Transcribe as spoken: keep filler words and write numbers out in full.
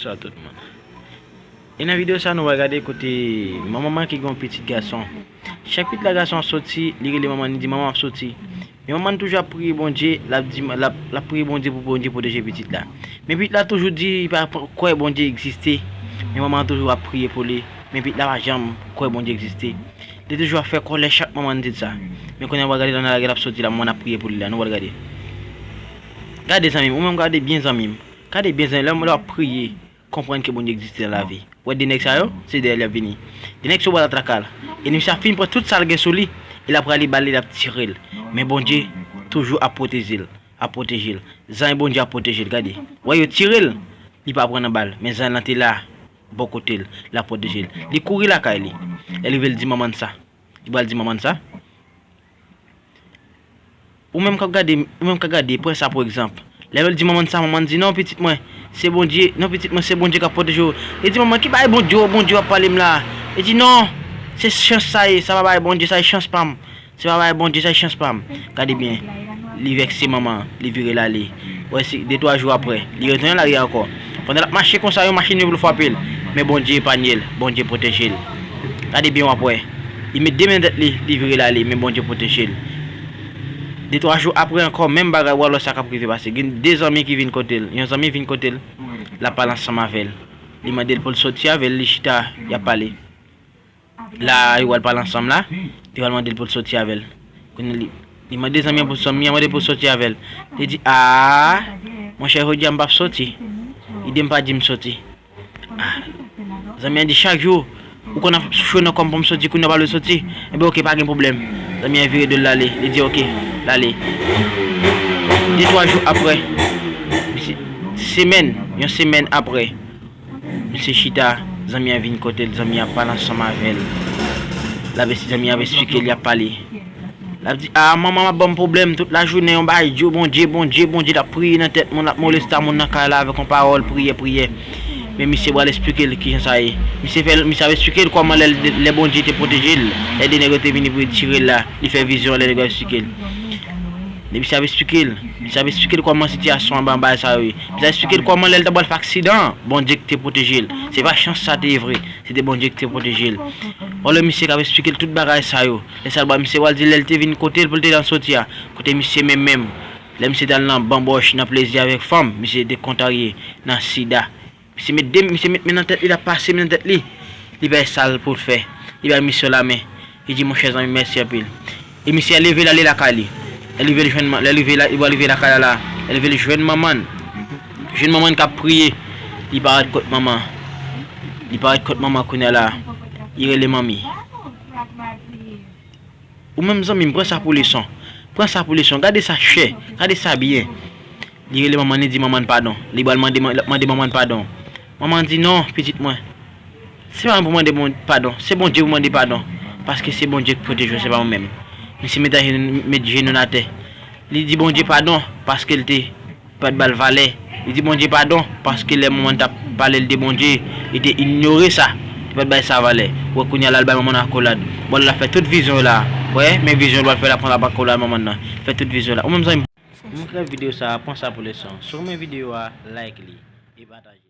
Sa tout moun. E nan videyo sa nou va gade kote yon manman ki gen yon pitit gason. Chak pitit la gason ap soti, li rele manman, li di, "Manman, m ap soti." Men manman toujou ap priye Bondye, l ap di, l ap, l ap priye Bondye pou Bondye pwoteje pitit la. Men pitit la toujou di li pa kwè Bondye egziste. Men manman toujou ap priye pou li. Men pitit la pa janm kwè Bondye egziste. Li toujou ap fè kòlè chak manman di sa. Men kounye a nou va gade lè l ap soti la, manman ap priye pou li la, nou va gade. Gade zanmi m, ou menm gade byen zanmi m. Gade byen zanmi m, lè w ap priye, konprann ke Bondye egziste nan lavi. Wè de nèg sa yo, se dèyè l y ap vini. De nèg sou bò latraka l. E misye ap fin pran tout sa l gen sou li, e l ap rale bal li, l ap tire l. Men Bondye toujou ap pwoteje l, ap pwoteje l. Zanj Bondye ap pwoteje l, gade. Wè yo tire l, li pa pran nan bal, men zanj lan te la, bò kote l, l ap pwoteje l. Li kouri lakay li. Lè l rive l di manman sa. Li pral di manman sa. Ou menm k ap gade, ou menm k ap gade, pran sa pou egzanp. Lè l di manman sa, manman di, "Non, pitit mwen, se Bondye, non, pitit mwen, se Bondye k ap pwoteje w." Li di, "Manman, ki bagay Bondye, Bondye w ap pale m la?" Li di, "Non, se chans sa ye, sa pa bagay Bondye, sa se chans pa m. Se pa bagay Bondye, sa se chans pa m." Gade byen, li vèkse manman, li vire l ale. Wè, si, de twa jou apre, li retounen lari a ankò. Pandan l ap mache konsa, yon machin vin pou l frape l. Men Bondye epanye l, Bondye pwoteje l. Gade byen, w ap wè. Li met de men nan tèt li, li vire l ale, men Bondye pwoteje l. De twa jou apre ankò, menm bagay, w al wè sa k ap rive pase. Gen de zanmi ki vin kote l. Yon zanmi vin kote l, l ap pale ansanm avè l. Li mande l pou l soti avè l, li chita, y ap pale. La, yo al pale ansanm la, li pral mande l pou l soti avè l. Kounye a li, li mande zanmi an pou, zanmi an mande pou l soti avè l. Li di, "A, monchè, jodi a m p ap soti." Li di, "M pa di m soti." A, zanmi an di, "Chak jou, ou konn ap cho nan kò m pou m soti, kounye a w pa vle soti? Enben, oke, pa gen pwoblèm." Zanmi an vire do l l ale, li di, "Oke, l ale." De twa jou apre, semèn, yon semèn apre, misye chita, zanmi an vin kote l, zanmi an ap pale ansanm avè l. L ap esi, zanmi an ap esplike l, y ap pale. L ap di, "A, manman m ap ban m pwoblèm tout lajounen, yon bagay di yo Bondye, Bondye, Bondye." L ap priye nan tèt moun, l ap molesta moun nan kay la avèk yon pawòl, priyè, priyè. Men misye pral esplike l kijan sa ye. Misye fè, misye ap esplike l kòman lè, lè Bondye te pwoteje l, lè de nèg yo te vini pou yo tire l la, li fè vizyon lè nèg yo esplike l. Epi misye ap esplike l, misye ap esplike l kòman sitiyasyon anba anba sa yo ye. Misye ap esplike l kòman lè l ta pral fè aksidan an, Bondye ki te pwoteje l. Se pa chans sa te ye vre, se te Bondye ki te pwoteje l. Wè lè misye k ap esplike l tout bagay sa yo. Lè sa l pral, misye pral di lè l te vin kote l pou l te nan soti a, kote misye menm menm. Lè misye t al nan banbòch, nan plezi avèk fanm, misye te kontarye nan sida. Misye met de, misye met men nan tèt li, l ap pase men nan tèt li. Li bay sa l pou l fè. Li bay misye lamen. Li di, "Monchè zanmi, mèsi anpil." E misye leve l ale lakay li. Lè l rive l jwenn, lè l rive la, li pral rive lakay la la. Lè l rive l jwenn manman l. Jwenn manman l k ap priye. Li parèt kot manman. Li parèt kot manman kounye a la. Li rele manmi. Ou menm zanmi m, pran sa pou leson. Pran sa pou leson. Gade sa chè. Gade sa byen. Li rele manman, li di manman padon. Li pral mande, l ap mande manman padon. Manman di, "Non, pitit mwen. Se pa mwen pou mande Bon-, padon. Se Bondye pou mande padon. Paske se Bondye ki pwoteje w, se pa mwen menm." Misye met ajenou, met jenou l atè. Li di Bondye padon paske l te pa t ba l valè. Li di Bondye padon paske lè manman t ap pale l de Bondye, li te inyore sa. Li pa t bay sa valè. Wè kounye a la, l bay manman nan akolad. Bon, l ap fè tout vizyon yo la. Wè, men vizyon l pral fè la, pran l ap akolad manman nan. Fè tout vizyon la. Ou menm zanmi m, mwen krè videyo sa, pran sa pou leson. Si w renmen videyo a, like li e pataje.